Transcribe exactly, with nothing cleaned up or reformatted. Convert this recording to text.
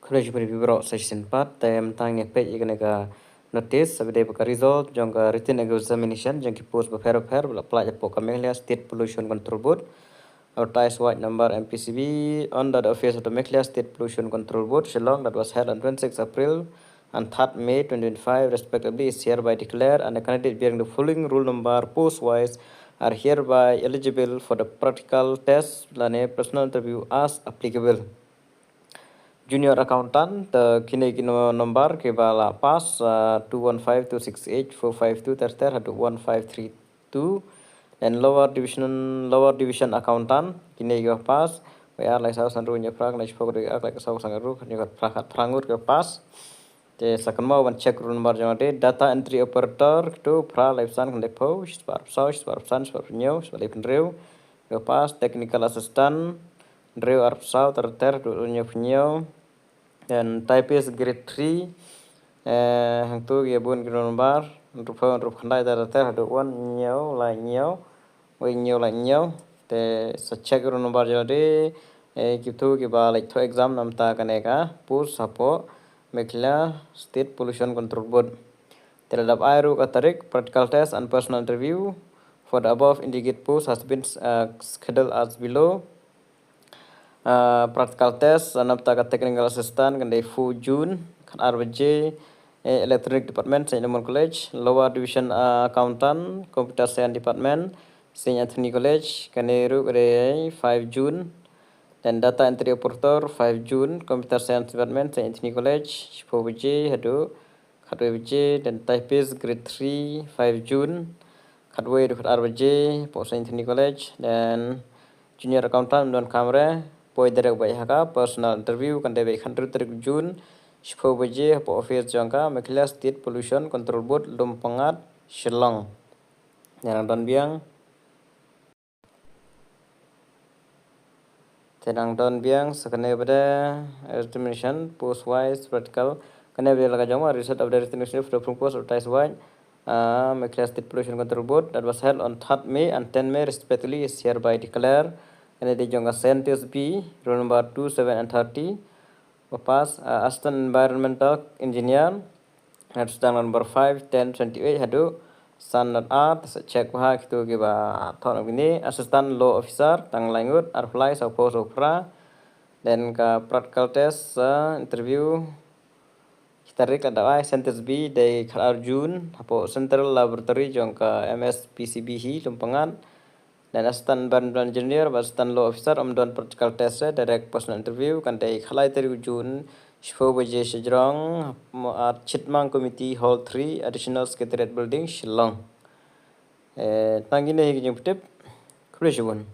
Khublei shibun ïa phi baroh sa shisien pat, te mynta ngin ïa peit ïa kane ka notice, sa ba dei ba ka result jong ka written examination jong ki post bapher bapher ba la pynlait hapoh ka Meghalaya State Pollution Control Board. Advertised wide number M P C B on the office of the Meghalaya State Pollution Control Board, Shillong, that was held on twenty-sixth April and third May twenty twenty-five, respectively, is hereby declared, and the candidate bearing the following roll number post wise are hereby eligible for the practical test lane personal interview as applicable. Junior accountant, te kine ki no-, number kiba la pass, uh, two one five two six eight four five two ter ter haduh one five three two. Then lower division, lower division accountant, kine kiba pass. Wei ar lai saw san ru hynñiew phra khyndai shiphew khyndai ar lai saw san ru hynñiew khat phra khat phra ngut kiba pass. Te sa kynmaw ban check roll number jong nga te data entry operator, kito phra lai phew san khyndai phew, shispah arphew saw, shispah arphew san, shispah arphew hynñiew, shispah lai phew hynriew. Kiba pass technical assistant, hynriew arphew saw ter ter haduh hynñiew phew hynñiew. Then typist grade three, eh, hangto ki ïa bun ki roll number, hynriew phew, hynriew phew khyndai ter ter haduh wan hynñiew lai hynñiew, wei hynñiew lai hynñiew. Te sa check roll number jong nga te, eh, kito kiba leit thoh exam namta kane ka post hapoh Meghalaya State Pollution Control Board. Te la dep ai ruh ka tarik practical test and personal interview for the above indicate post has been, uh, scheduled as below. Uh, practical test, uh, namta ka technical assistant kan dei four June, khat ar baje, eh, electronic department, Saint Edmund College, lower division, uh, accountant, computer science department, Saint Anthony College, kane ruh ka dei five June. Then data entry operator, five June, computer science department, Saint Anthony College, shiphew baje haduh khatwei baje. Then typist grade three, five June, khatwei haduh khat ar baje hapoh Saint Anthony College. Then junior accountant, Mdon Kamre, poi direct beit ha ka personal interview, kan dei beit hynriew tarik June, shiphew baje hapoh office jong ka Meghalaya State Pollution Control Board, Lumpyngngad, Shillong. Nang don biang. Te nang don biang sa kane ba dei examination post wise practical. Kane ba dei la ka jong nga, result of the resignation of the post advertised wide, uh, Meghalaya State Pollution Control Board, that was held on third May and ten May respectively, is hereby declared. Kane dei jong ka scientist B, roll number two, seven and thirty. Ba pass, uh, assistant environmental engineer, Assistant number five, ten, twenty-eight haduh san dot ar. Te sa check bha kito kiba thoh na kine. Assistant law officer, tang lai ngut, arphew lai, sawphew, sawphra. Then ka practical test, uh, interview, ki tarik la dep ai, scientist B, dei khat ar June hapoh Central Laboratory jong ka M S P C B hi, Lumpyngngad. Then assistant environmental engineer bad assistant law officer, ym don practical test re, direct personal interview, kan dei khatlai tarik June, shiphew baje shajrong, mo-, at Chitmang Committee Hall three, Additional Secretariat Building, Shillong. Eh, tang kine hi ki jingpyntip. Khublei shibun.